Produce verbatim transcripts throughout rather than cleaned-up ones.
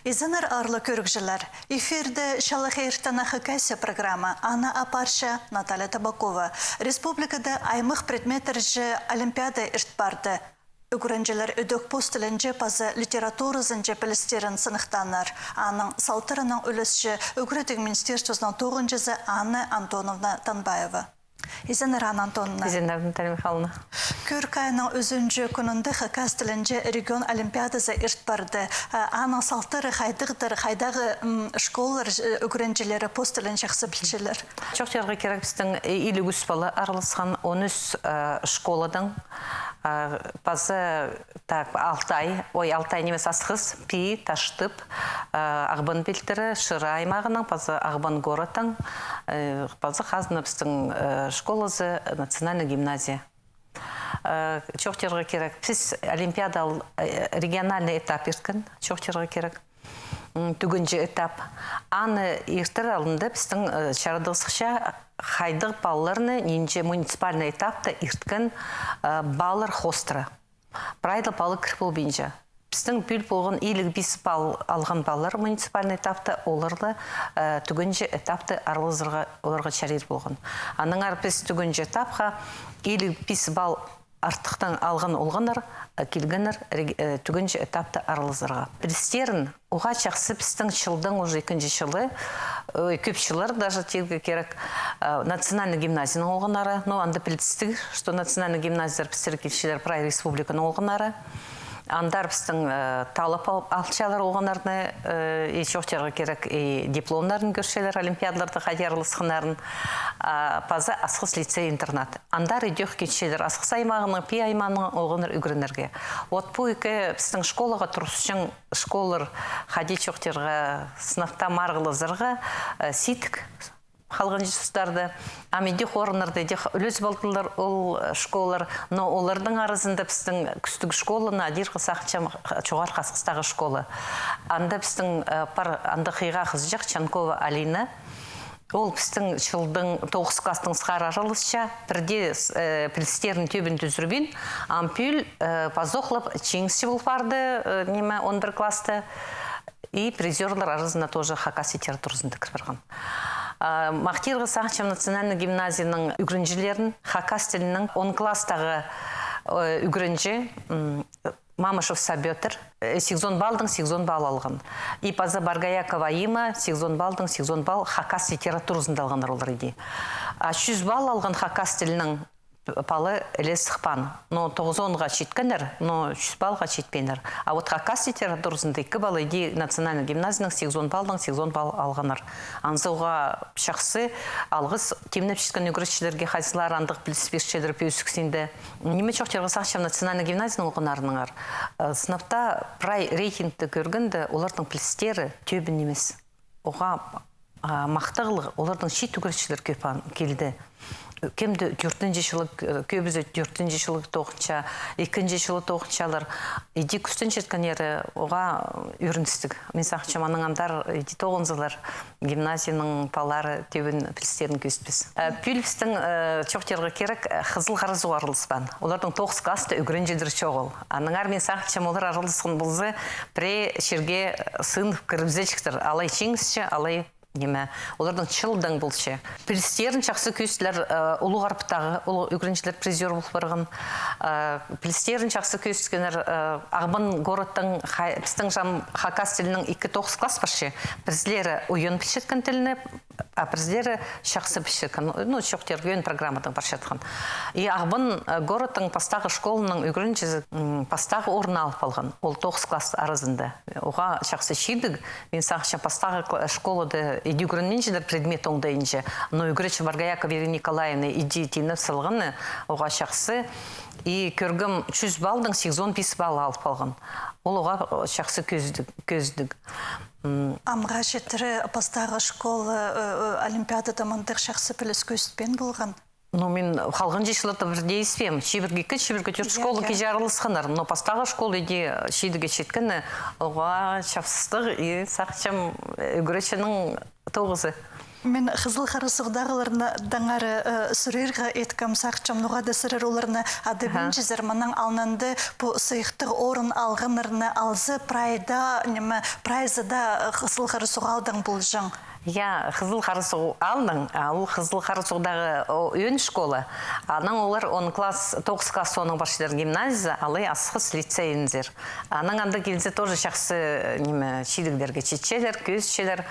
Изеннер, аарлығ кӧрігҷілер. Эфирде «Чалахай иртен» Хакасия программа. Аны апарча Наталья Табакова. Республикада аймах предметтерҷе олимпиада ирт парды. Ӱгренҷілер ідӧк пос тілінҷе паза литературазынҷа пілістерін сыныхтааннар. Аның салтарынаң ӱлесче ӱгредіг министерствозының тоғынҷызы Анна Антоновна Танбаева. Изеннер, Анна Антоновна. Изеннер, Наталья Михайловна. Кӧрік айының ӱзінҷі кӱнінде хакас тілінҷе регион олимпиадазы ирт парды. А, аның салтары хайдағдыр, хайдағ, м, школалар, э, ӱгренҷілері пос тілін чахсы пілчелер? Чоохтирға кирек, пістің, э, илиг ӱс пала араласхан, он ӱс, э, школадаң, э, паза, так, Алтай, ой, Алтай нимес, Асхыс, Пии, Таштып, э, Ағбан пилтірі, Шира аймағынаң, паза Ағбан городтаң, э, паза хазна пістің, э, школазы, национальный гимназия. Э, чоохтирға кирек, піс олимпиада ал, э, региональный этап ирткен, чоохтирға кирек. М, тӱгенҷі этап. Аны иртер алнында пістің, э, чарадығ сыхча, хайдағ палаларны нинҷе муниципальный этапта ирткен, э, палалар хоостыра. Прай даа пала кір полбинча. Пістің пӱӱл полған илиг пис пал алған палалар муниципальный этапта, оларны, э, тӱгенҷі этапта аралазарға, оларға чарир полған. Аннаңар піс тӱгенҷі этапха илиг пис пал артыхтаң алған олғаннар, э, килгеннер рег-, э, тӱгенҷі этапта аралазарға. Пілістерін уғаа чахсы пістің чылдаң уже ікінҷі чылы, э, кӧп чыллар даже тирге кирек, э, национальный гимназияның олғаннары, но анда пілдістіг, что национальный гимназиялар пістерге килчелер прай республиканың олғаннары. Андар пістің, э, таллап ал-, алчалар олғаннарны, э, и чоохтирға кирек, и дипломнарын кӧрчелер, олимпиадаларда хайди араласханнарын, а, паза Асхыс лицей-интернат. Андар идӧк килчелер Асхыс аймағының, Пии аймағының олғаннар ӱгренерге. Вот пу ікі пістің школаға турысчаң школалар, хайди чоохтирға, сынап таа марығлазарға, э, сидік халғанҷы тустарда. Ам иди хорыннарда иди х-, ӱлезіп алдылар ол, э, школалар, но олардың аразында пістің кӱстіг школаны адирға сағынчам, х-, Чоғархы Асхыстағы школа. Анда пістің, э, пар, анда хыйға хызыҷах Чанкова Алина. Ол пістің чылдаң тоғыс класстаң сығара араласча, пірдее, э, пілістерін тӧбін тӱзірбин, ам пӱӱл, э, пазох лап чиңісчі пол парды, э, ниме, он пір класста. И призёрлар аразына тоже хакас литературазында кір парған. А, махтирға сағынчам национальный гимназияның ӱгренҷілерін, хакас тілінің он класстағы, э, ӱгренҷі, м, Мамышев Сабетр, э, сигізон баллдаң сигізон балл алған. И паза Баргаякова Има сигізон баллдаң сигізон балл хакас литературазында алғаннар олар иди. А чӱс балл алған хакас тілінің пала іле сыхпаан. Но тоғызонға читкеннер, но чӱс баллға читпееннер. А вот хакас литературазында ікі пала иди национальный гимназияның сигізон баллдаң сигізон балл алғаннар. Анзы уғаа чахсы алғыс тимнепчеткен ӱгретчілерге, хайзылар андағ піліс пирчелер пӧзік синде. Ниме чоохтирға сағынчам национальный гимназияның олғаннарынаңар. Э, сынап таа прай рейтингті кӧргенде, олардың пілістері тӧбін нимес. Уғаа, а, махтағлығ, олардың чиит ӱгретчілер кӧп ан-, килді. Кем-де тӧртінҷі чылы, э, кӧбізі тӧртінҷі чылы тоғынча, ікінҷі чылы тоғынчалар. Иди кӱстенчеткеннері уғаа ӧріністіг. Мин сағынчам, анаң андар иди тоғынзалар, гимназияның палалары тӧбін пілістерін кӧзітпес. Э, пӱӱл пістің, э, чоохтирға кирек, э, хызыл харызуға араласпаан. Олардың тоғыс класста ӱгренҷілері чоғыл. Аннаңар мин сағынчам, олар араласхан полза, пірее чирге сыынып кірібізерҷіктер. Алай чиңісче, алай ниме. Олардың чылдаң полча. Пілістерін чахсы кӧзіттілер, э, Улуғ Арбаттағы, улуғ ӱгренҷілер призёр пол парған. Э, пілістерін чахсы кӧзіткеннер, э, Ағбан городтаң хай-, пістің чам хакас тілінің ікі тоғыс класс парча. Пірзілері уйан пілчеткен тілні, а пірзілері чахсы пілчеткен, ну, чоохтирға, ӧӧн программадаң парчатхан. И Ағбан, э, городтаң пастағы школаның ӱгренҷізі, м, пастағы орын алып алған. Ол тоғыс класс аразында. Уғаа чахсы чидіг, мин сағынчам, пастағы кла-, школада иди ӱгренминчелер предмет оңдайынҷа. Но ӱгретчі Баргаякова Ирина Николаевна иди тимнеп салғаны, уғаа чахсы. И кӧргем, чӱс баллдаң сигізон пис балл алып алған. Ол уғаа, э, чахсы кӧзідіг, кӧзідіг. М. Амға читіре пастағы школа, э, э, олимпиадада мындағ чахсы піліс кӧзітпеен полған. Ну, мин халғанҷы чылларда пірдее испеем. Чибіргі ікі, чибіргі тӧрт школа киле араласханнар. Но пастағы школа иди чидігге читкені, уғаа чапсыстығ, и сағынчам, э, ӱгретчінің тоғызы. Мин хызыл харысуғдағыларны даңар, э, сурарға иткем, сағынчам, ноға-да сірер оларны адабинчазар, мынаң алнында пу сыйыхтығ орын алғаннарны алза, прайда, ниме, прайзы даа, э, хызыл харысуғ аалдаң полҷаң. Я, хызыл харысуғ аалдаң, а ол хызыл харысуғдағы, о, ӧӧн школа. Анаң олар он класс, тоғыс класс соонаң парчалар гимназиязар, алай Асхыс лицейінзер. Анаң анда килзе тоже чахсы, ниме, чидіглерге читчелер, кӧзітчелер.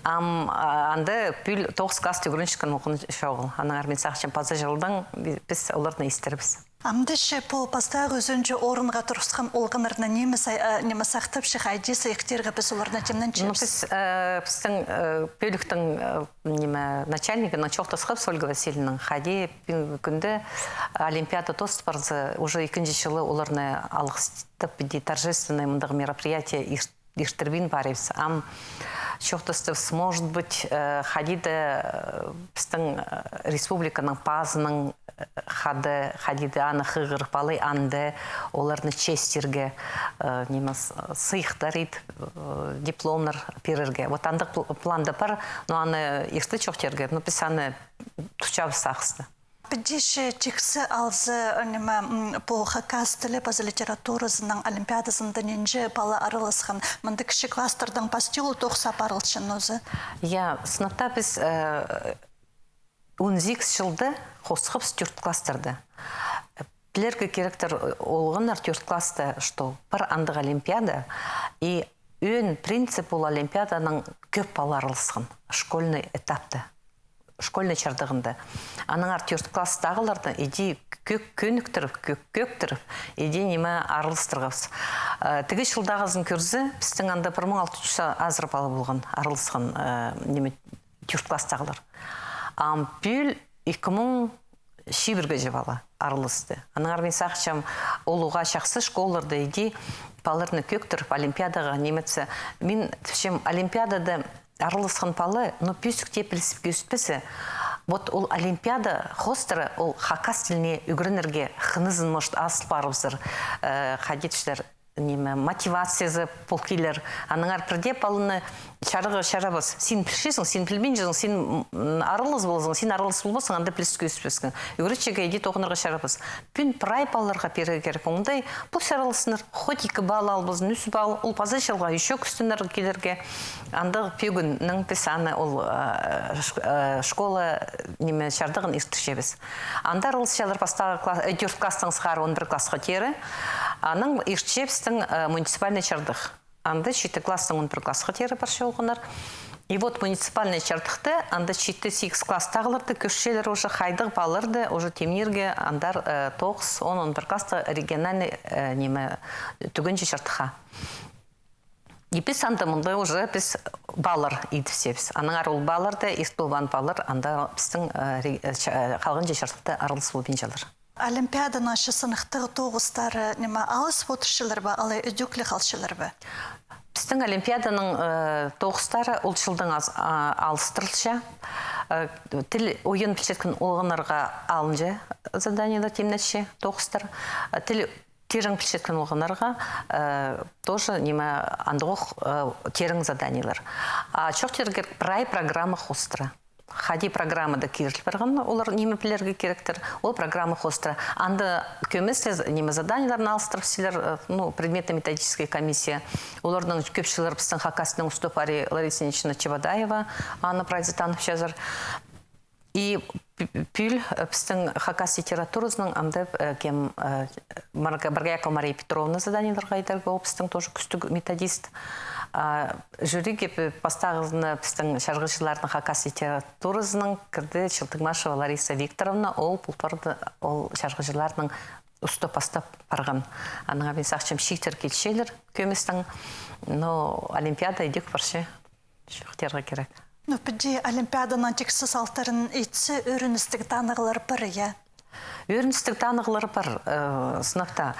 Ам, а, анда пӱӱл тоғыс класста ӱгренчеткен олған чоғыл. Аннаңар мин сағынчам, паза чылдаң пі-, піс оларны истербіс. Амды че пу пастағы ӱзінҷі орынға турысхан олғаннарны ниме сай-, а, ниме сахтапча, хайди сыйыхтирға піс оларны тимненчебіс? Ну, піс, э, пістің, э, пӧліктің, э, ниме, начальнигінең чоохтасхабыс, Ольга Васильевнанаң, хайди пӱӱнгі кӱнде олимпиада тоос парза, уже ікінҷі чылы оларны алғыстап, піди торжественный мындағ мероприятие ирт-, иртірбин парибыс. Ам чоохтастыбыс, может быть, э, хайди даа, э, пістің, э, республиканың пазынаң, э, хада, хайди даа аны хығырып алай, анда оларны честирге, э, ниме, с-, сыйыхтар ит, э, дипломнар пирерге. Вот андағ пл-, планда пар, но аны ирте чоохтирға, но піс аны тутчабыс сағысты. Піди че тиксі алза, ниме, м, пу хакас тілі паза литературазының олимпиадазында нинҷе пала араласхан? Мында кічіг класстардаң пастығ ол тоғыс апарылчаң нооза. Я, сынапта піс, э, он сигіс чылда хосхабыс тӧрт класстарны. Пілерге киректір, олғаннар тӧрт класста, что пар андағ олимпиада, и ӧӧн принцип ол олимпиаданың кӧп пала араласхан школьный этапта, школьный чардығында. Аннаңар тӧрт класстағыларны иди кӧк-, кӧніктіріп, кӧк-, кӧктіріп, иди ниме араластырғабыс. Э, тігі чылдағызын кӧрзе, пістің анда пір муң алты чӱс азыра пала полған араласхан, э, ниме, тӧрт класстағылар. Ам пӱӱл ікі муң чибіргеҷе пала араласты. Аннаңар мин сағынчам, ол уғаа чахсы школаларда иди палаларны кӧктіріп, олимпиадаға ниме итсе. Мин тіпчем, олимпиадада араласхан пала, но пӧзік тее пілізіп кӧзітпезе, вот ол олимпиада хоостыра ол хакас тіліне ӱгренерге хынызын, может, азыл парыбызар, э, хайди тіпчелер, ниме, мотивациязы пол килер. Аннаңар пірдее паланы чарығға чарабас. Син пілчезің, син пілбинчезің, син, м, аралас ползаң, син аралас полбассың, анда піліс кӧзітпессің. Ӱгретчеге иди тоғынарға чарабас. Пӱӱн прай палаларға пирерге кирек. Оңдай, пусть аралассыннар, хоть ікі балл алыбалзын, ӱс балл, ол паза чылға ещё кӱстенерге килерге. Андағ пӧгіннең піс аны ол, э, ш-, э, школа, ниме, чардығын иртірчебіс. Анда араласчалар пастағы кла-, э, тӧрт класстаң сығара он пір классха теере. Анаң иртче пістің, э, муниципальный чардых. Анда читі класстаң он пір классха теере парча олғаннар. И вот муниципальный чардыхта, анда читі-сигіс класстағыларды кӧрчелер уже, хайдағ палаларды уже тимнирге андар, э, тоғыс, он, он пір класста региональный, э, ниме, тӱгенҷі чардыхха. И піс анда мында уже піс баллар идібісчебіс. Аннаңар ол балларда ирт полбаан палалар анда пістің, э, ре-, э, ча-, э, халғанҷы чардыхта аралас полбинчалар. Олимпиаданың че сыныхтығ тоғыстары, ниме, алыс одырчалар ба, алай ідӧк ле халчалар ба? Пістің олимпиаданың, э, тоғыстары ол чылдаң аз-, а, алыстырылча. Э, тіл ойын пілчеткен олғаннарға алынҷа заданиелер тимнетче тоғыстар. Э, тіл тирең пілчеткен олғаннарға, э, тоже, ниме, андағох, э, тирең заданиелер. А чоохтирға кирек прай программа хоостыра. Хайди программада киріл парған, олар ниме пілерге киректер, ол программа хоостыра. Анда кӧмес ле, ниме, заданиелерні алыстырыбысчалар, э, ну, предметно-методическая комиссия. Оларның кӧпчілері пістің хакас тілінең устап парир Лариса Ильинична Чебодаева, аны прайзы танып чазар. И пӱ-, пӱӱл, э, пістің хакас литературазының анда, э, кем, э, Марга-, Боргоякова Мария Петровна заданиелерге идерге, ол пістің тоже кӱстіг методист. А, жюриге пі-, пастағызына пістің чарғыҷыларның хакас литературазының кірді Челтыгмашева Лариса Викторовна, ол пол парды, ол чарғыҷыларның уста пастап парған. Аннаңар мин сағынчам, чииттер килчелер кӧместең, но олимпиада идӧк парча. Чоохтирға кирек. Ну, піди олимпиаданың тиксі салтарын итсе, ӧріністіг танығлар пар, я? Ӧріністіг танығлар пар, э, сынап та,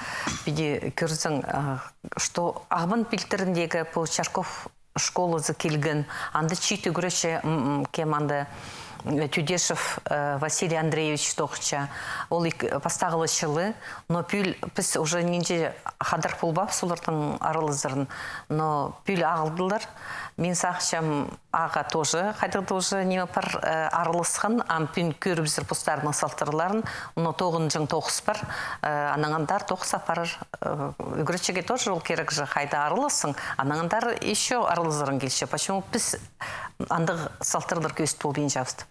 піди кӧрзең, э, что Ағбан пилтіріндегі пу Чарков школазы килген, анда чиит ӱгретчі, м, м, кем анда, Тюдешев, э, Василий Андреевич тоғынча. Ол ик-, пастағы ла чылы, но пӱӱл піс уже нинҷе хадар полбаабыс оларның аралазарын, но пӱӱл ағылдылар. Мин сағынчам, ағаа тоже хайдағ-да уже ниме пар, э, араласхан, ам пӱӱн кӧрібізер постарының салтарларын, но тоғынҷаң тоғыс пар, э, анаң андар тоғыс апарар, э, ӱгретчіге тоже ол кирек же, хайда аралассаң, анаң андар ещё аралазарың килче. Почему піс андағ салтарлар кӧзіт полбинчабыс.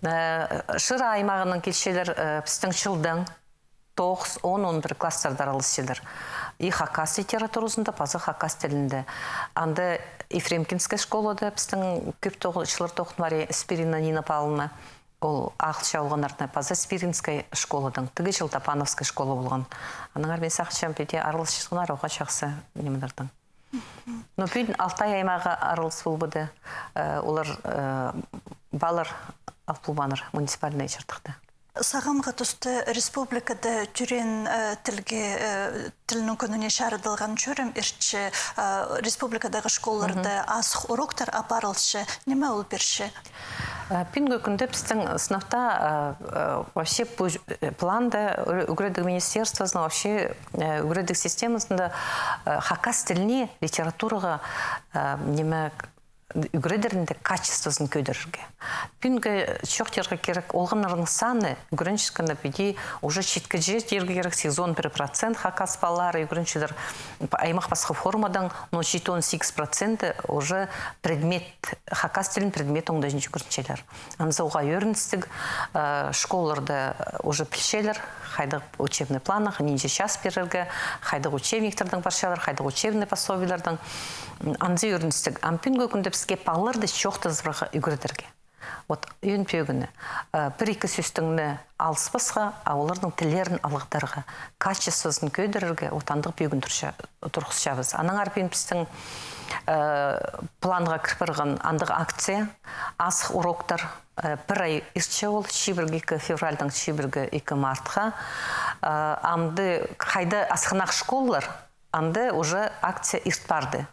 Э, Шира аймағынаң килчелер, э, пістің чылдаң тоғыс, он, он пір класстарда араласчалар. И хакас литературазында, паза хакас тілінде. Анда Ефремкинская школада пістің кӧп тоғы-, чыллар тоғын Мария Спирина Нина Павловна, ол ағылча олғаннарны, паза Спиринская школадаң, тігі чыл Топановская школа полған. Аннаңар мин сағынчам, піди араласчатханнар, оға чахсы нимелердең. Но пӱӱн Алтай аймағы аралас полбады, э, олар, э, баллар ал полбааннар муниципальный чардыхта. Сағамғы туста республикада тӧреен, э, тілге, э, тілнің кӱніне чарыдылған чӧрім иртче, э, республикадағы школаларда азых уроктар апарылча. Ниме ол пирче? Э, пӱӱнгі кӱнде пістің сынапта, э, э, вообще пу, э, планда, э, ӱгредіг министерствозының, вообще, э, ӱгредіг системазында, э, хакас тіліне, литератураға, э, ниме, ӱгредерінде качествозын кӧдірерге. Пӱӱнгі чоохтирға кирек, олғаннарның саны ӱгренчеткені піди уже читкіҷе тирге кирек, сигізон пір процент хакас палалары ӱгренчелер, аймах пасха формадаң, но читі он сигіс проценті уже предмет, хакас тілін предмет оңдайынҷа ӱгренчелер. Анзы оға ӧріністіг, э, школаларда уже пілчелер, хайдағ учебный планнар, нинҷе час пирерге, хайдағ учебниктердең парчалар, хайдағ учебный пособиелердең. М, анзы ӧріністіг. Ам пӱӱнгі кӱнде піске палаларды чоохтазарға ӱгредерге. Вот, ӧӧн пӧгіні, э, пір-ікі сӧстеңні алыспасха, а оларның тіллерін алғыдарға, качествозын кӧдірерге, вот, андағ пӧгін турча-, турғысчабыс. Аннаңар пӱӱн пістің, э, планға кір парған андағ акция, азых уроктар, э, пір ай иртче ол, чибіргі ікі февральдаң чибіргі ікі мартха. Э, амды хайда асхынах школалар, анда уже акция ирт парды.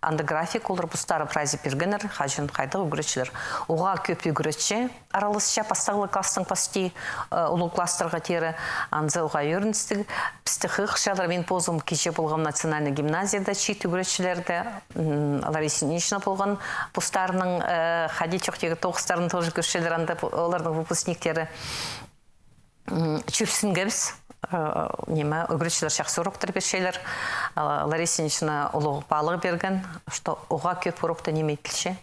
Анда график олар постары прайзы пиргеннер, хаҷан хайдағ ӱгретчілер. Оға кӧп ӱгретчі араласча, пастағы класстаң пасти, э, улуғ класстарға теере, анзы оға ӧріністіг. Пісті хығырчалар, мин позым кичее полғам национальный гимназияда, чиит ӱгретчілерді, м, Лариса Ильинична полған, постарының, э, хайди чоохтирға, тоғыстарын тоже кӧрчелер анда, пу-, оларның выпускниктері. М, чӧпсінгебіс, э, ниме, ӱгретчілер чахсы уроктар пирчелер. Э, Лариса Ильинична улуғ паалағ пирген, что оға кӧп урокта ниме иділче.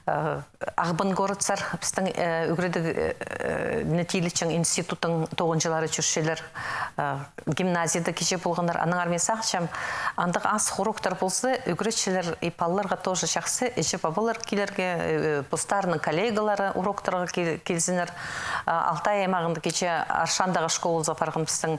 Э, Ағбан городсар, пістің, э, ӱгредіг, э, э, не тилічең институттың тоғынҷылары чӧрчелер, э, гимназияда кичее полғаннар. Аннаңар мин сағынчам, андағ азых уроктар полза, ӱгретчілер и палаларға тоже чахсы, іҷе-пабалар килерге, э, постарының коллегалары уроктарға кил-, килзіннер. А, Алтай аймағында кичее Аршандағы школазар парған пістің,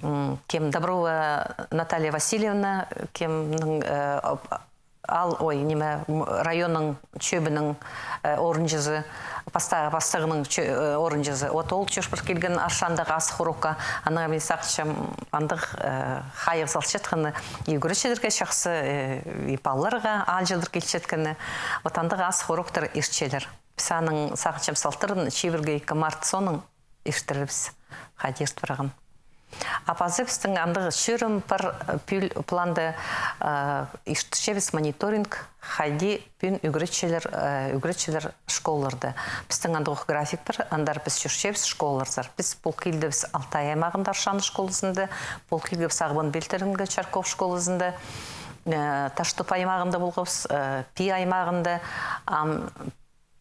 м, кем, Доброва Наталья Васильевна, кемнің, э, ап-, ал, ой, ниме, м, районның чӧбінің, э, орынҷызы, паста-, пастағының чӧ-, э, орынҷызы. Вот ол чӧр пар килген Аршандағы азых урокка, аннаңар мин сағынчам, андағ, э, хайығ салчатханы, и ӱгретчілерге чахсы, э, и палаларға аалҷылар килчеткені. Вот андағ азых уроктар иртчелер. Піс аның, сағынчам, салтарын чибіргі ікі март соонаң иртірербіс, хайди ирт парған. А паза пістің андағ чӧрім пар, э, пӱӱл планда, э, иртірчебіс мониторинг, хайди пӱӱн ӱгретчілер, э, ӱгретчілер школаларда. Пістің андағ ох график пар, андар піс чӧрчебіс школаларзар. Піс пол килдібіс Алтай аймағында Аршан школазында, пол килгебіс Ағбан пилтірінгі Чарков школазында, э, Таштып аймағында полғабыс, э, Пии аймағында, ам,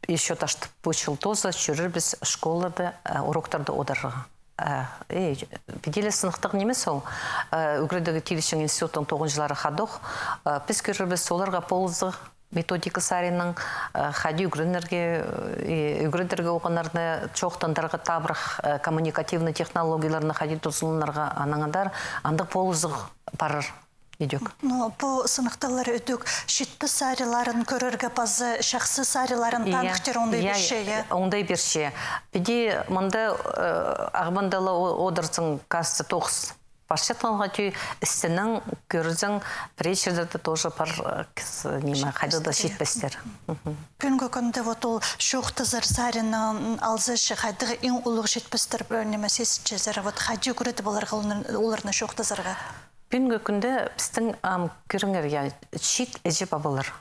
ещё Таштып пу чыл тооза чӧрербіс школада, э, уроктарды одырарға. Э, э, піди ле сынахтығ нимес ол, э, ӱгредіг тилічең институттың тоғынҷылары ходох, э, піс кӧрербіс оларға полызығ методика саринаң, э, хайди ӱгренерге, э, ӱгредерге олғаннарны, чоохтандырарға табырах, э, коммуникативный технологияларны хайди тузаланарға, анаң андар андағ полызығ парар. Идӧк. Но пу сынахтығлар идӧк читпес сариларын кӧрерге паза чахсы сариларын, я, таныхтир оңдай, я, пирче, я? Оңдай пирче. Піди мында, э, Ағбанда ла о-, одырзаң, кажется, тоғыс парчатханға тӧӧй, істенең, кӧрзең, пірее чирлерде тоже пар, э, кис-, ниме, хайдағ-да читпестер. Пӱӱнгі кӱнде вот ол чоохтазар саринаң алза, че хайдағ иң улуғ читпестер, э, ниме, сизінчезер, вот хайди ӱгредіп аларға оларны, оларны чоохтазарға? Пӱӱнгі кӱнде пістің, ам, кӧріңер, я, чиит іҷе-пабалар.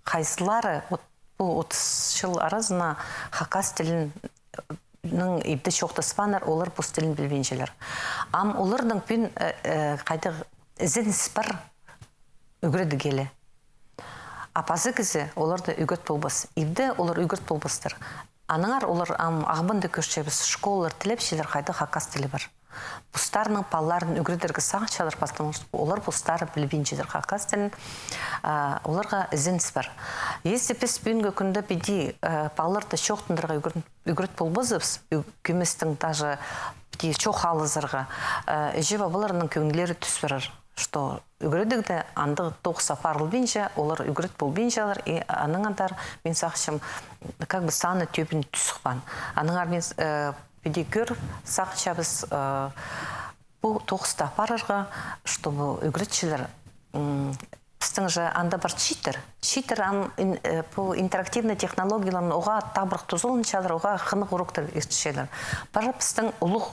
Хайзылары, вот, пу отыс чыл аразына хакас тілінең ибде чоохтаспааннар, олар пос тілін пілбинчелер. Ам оларның пӱӱн, э, э, хайдағ ізеніс пар ӱгредігле. А паза кізі оларны ӱгрет полбас. Ибде олар ӱгрет полбастар. Аннаңар олар, ам, Ағбанда кӧрчебіс, школалар тілепчелер, хайда хакас тілі пар. Постарының палаларын ӱгредерге сағынчалар, потому что олар постары пілбинчелер хакас тілін, а, оларға ізеніс пар. Если піс пӱӱнгі кӱнде піди, э, палаларды чоохтандырарға ӱгрен-, ӱгрет полбазыбыс, ӱ-, кӧместең даже піди чоох алызарға, э, іҷе-пабаларның кӧңнілері тӱс парар, что ӱгредігде андағ тоғыс апарылбинча, олар ӱгрет полбинчалар, и аннаң андар, мин сағынчам, как бы саны тӧбін тӱс хыппаан. Аннаңар мин, э, піди кӧр сағынчабыс, э, пу тоғысты апарарға, чтобы ӱгретчілер, м, пістің же анда пар чииттер. Чииттер ам ин-, э, пу интерактивный технологияларны оға табырах тузаланчалар, оға хынығ уроктар иртчелер. Пар пістің улуғ,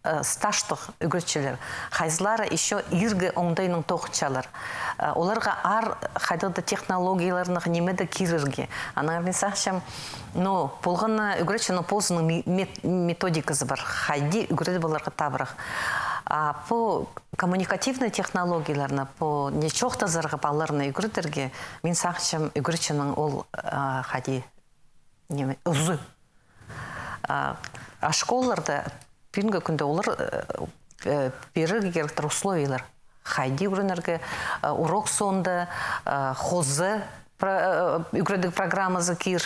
э, стажтығ ӱгретчілер. Хайзылары ещё иргі оңдайнаң тоғынчалар. Э, оларға аар хайдағ-да технологияларнаң ниме-де кирерге. Аннаңар мин сағынчам, но полған на ӱгретчі, но позының ме-, мет-, методиказы пар. Хайди ӱгредіп аларға табырах. А пу коммуникативный технологияларны, пу не чоохтазарға палаларны ӱгредерге, мин сағынчам, ӱгретчінің ол, а, хайди, ниме, узы. А, а школаларда пӱӱнгі кӱнде олар, э, э, пирерге киректер условиялар. Хайди ӱгренерге, э, урок соонда, э, хоза про-, э, ӱгредіг программазы кир,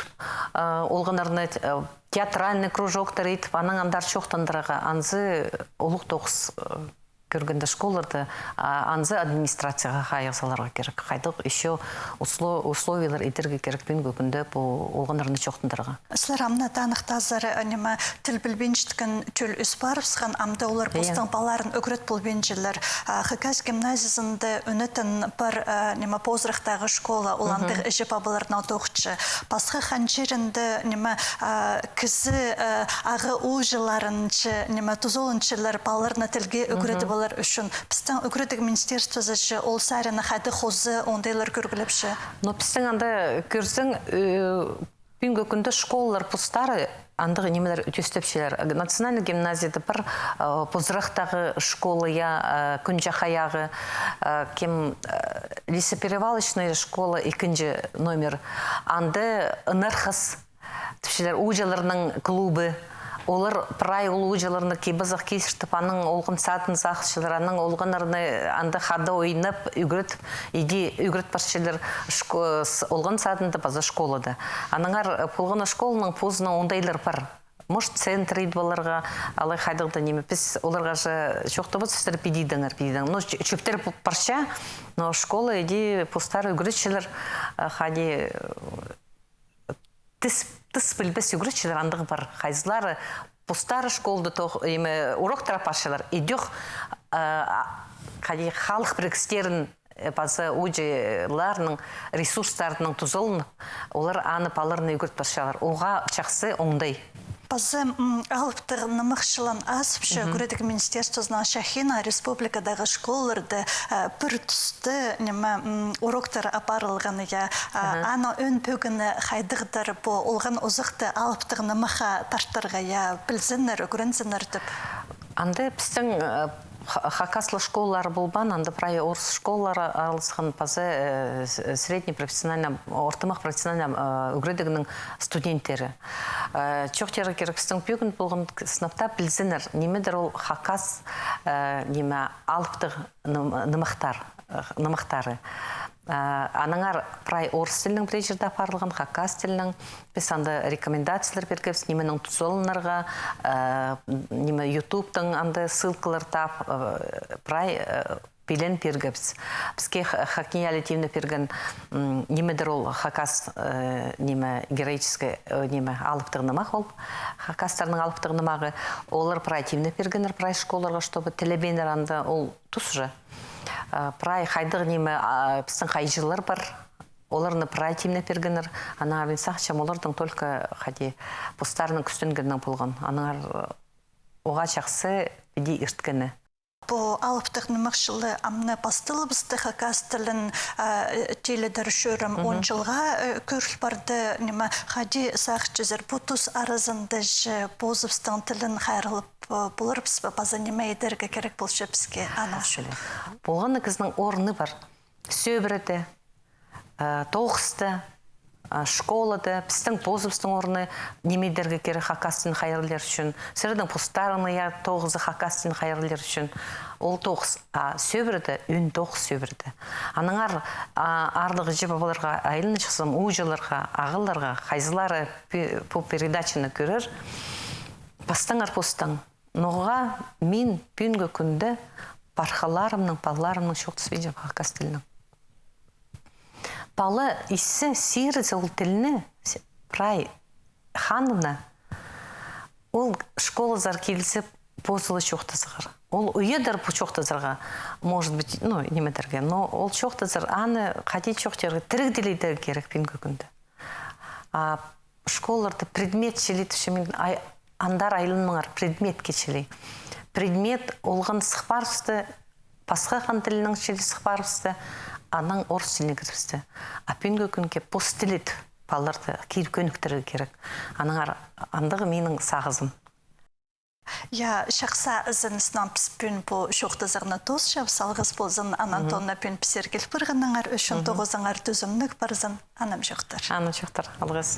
э, олғаннарны, э, театральный кружоктар итіп, аннаң андар чоохтандырарға, анзы улуғ тоғыс, э, кӧргенде школаларда, а, анзы администрацияға хайығ саларға кирек. Хайдағ ещё усло-, условиялар идерге кирек пӱӱнгі кӱнде пу олғаннарны чоохтандырарға. Сірер амды таныхтазар, а, ниме, тіл пілбинчеткен тӧл ӧс парыбысхан, амды олар, иә, постың палаларын ӱгрет полбинчалар. А, хакас гимназиязында ӱнетін пар, а, ниме, позырахтағы школа, ол андағ іҷе-пабаларнаң тоғынча. Пасха хан чирінде, ниме, а, кізі, а, ағаа ууҷаларынҷа, ниме, тузаланчалар палаларны тілге ӱгредіп алар ӱчӱн. Пістің ӱгредіг министерствозы че ол саринаң хайдағ хоза оңдайлар кӧргілепче? Но пістің анда кӧрзең, э, пӱӱнгі кӱнде школалар постары андағ нимелер тӧстепчелер. Национальный гимназияда пар, э, позырахтағы школа, я, э, кӱн чахайағы, э, кем, э, лесоперевалочная школа, ікінҷі номер. Анда «Ынархас» тіпчелер, ууҷаларның клубы. Олар прай ол ууҷаларны кип-азах килістіріп, аның олған садын сағысчалар, аның олғаннарны анда хада ойнап, ӱгрет, иди ӱгрет парчалар шко-, с-, олған садында паза школада. Аннаңар, э, полған на школаның позының оңдайлар пар. Может, центр идіп аларға, алай хайдағ-да ниме. Піс оларға же чоохтабас, сірер піди идіңер, піди идіңер. Ну, ч-, чӧптер п-, парча, но школа иди постары ӱгретчелер, э, хайди, э, тыс, тыс пілбес ӱгретчелер андағ пар. Хайзылары постары школада тох-, име, уроктар апарчалар. Идӧк, э, а, хайди, халых пірігістерін, э, паза ууҷаларның ресурстарынаң тузаланып, олар аны палаларына ӱгрет парчалар. Оға чахсы оңдай. Паза, м, алыптығ нымахчылаң азыпча, ӱгредіг министерствозынаң чахиннаң республикадағы школаларда, э, пір туста, ниме, м, уроктар апарылған, я, э, аның ӧӧн пӧгіні хайдағ-дыр, пу олған узахты алыптығ нымахха тартарға, я, пілзіннер, ӱгрензіннер тіп. Анда пістің, э, ха-, хакаслығ школалар полбаан, анда прай орыс школалары араласхан, паза, э, с-, средний профессиональный, ортымах профессиональный, э, ӱгредігнің студенттері. Э, чоохтирға кирек, пістің пӧгін полған к-, сынап таа пілзіннер, нимедір ол хакас, э, ниме, алыптығ ным-, нымахтар, э, нымахтары. Э, аннаңар прай орыс тілінең пірее чирде апарылған, хакас тілінең. Піс анда рекомендациялар пиргебіс, нименең тузаланарға, э, ниме, ютубтаң анда ссылкалар таап, э, прай, э, пілен пиргебіс. Піске ХакНИИЯЛИ тимнеп пирген, м, нимедір ол хакас, э, ниме, героический, э, ниме, алыптығ нымах ол. Хакастарның алыптығ нымағы. Олар прай тимнеп пиргеннер прай школаларға, чтобы тілебееннер анда ол тус же. Э, прай хайдағ ниме, а, пістің хайҷылар пар. Оларны прай тимнеп пиргеннер. Аннаңар мин сағынчам, оларның только хайди постарының кӱстенгенінең полған. Аннаңар, э, оға чахсы піди ирткені. Пу алыптығ нымах чылы ам на пасталыбысты хакас тілін, а, э, тилідер чӧрім он чылға, э, кӧріл парды, ниме, хайди сағынчазар, пу тус аразында же позыбыстың тілін хайраллап, э, поларбыс па, паза ниме идерге кирек полча піске аның ӱчӱн? Полған на кізінің орны пар. Сӧбіреде, э, тоғыста, э, школада, пістің позыбыстың орны, ниме идерге кирек хакас тілін хайраллир ӱчӱн. Сірернің постарыңның, я, тоғызы хакас тілін хайраллир ӱчӱн. Ол тоғыс, а сӧбіреде, ӧӧн тоғыс сӧбіреде. Аннаңар, а, аарлығ іҷе-пабаларға айланчатсам, ууҷаларға, ағаларға, хайзылары пе-, пу передачаны кӧрер, пастаңар постаң. Ноға мин пӱӱнгі кӱнде пархаларымның, палаларымның чоохтаспинчам хакас тілінең? Пала иссе сиирзе ол тілні, с-, прай ханына, ол школазар килзе позы ла чоохтазығар. Ол уйадыр пу чоохтазарға, может быть, ну, нимедерге, но ол чоохтазар, аны хайди чоохтирға, тірігділерге кирек пӱӱнгі кӱнде. А школаларда предмет чіли тіпчем, мин ай-, андар айланмаңар, предметке чіли. Предмет олған сых парыбысты, пасха хан тілінең чіли сых парыбысты, анаң орыс тіліне кірібісті. А пӱӱнгі кӱнге пос тілі палаларды кир кӧніктірерге кирек. Аннаңар андағ минің сағызым. Я, чахсы, ізеннең піс пӱӱн пу чоохтазығны тоосчабыс. Алғыс ползын, Анна Антоновна, пӱӱн пістерге киліп парғаныңар ӱчӱн. Тоғызыңар тӱзімніг парзын. Анымҷохтар. Анымҷохтар, алғыс.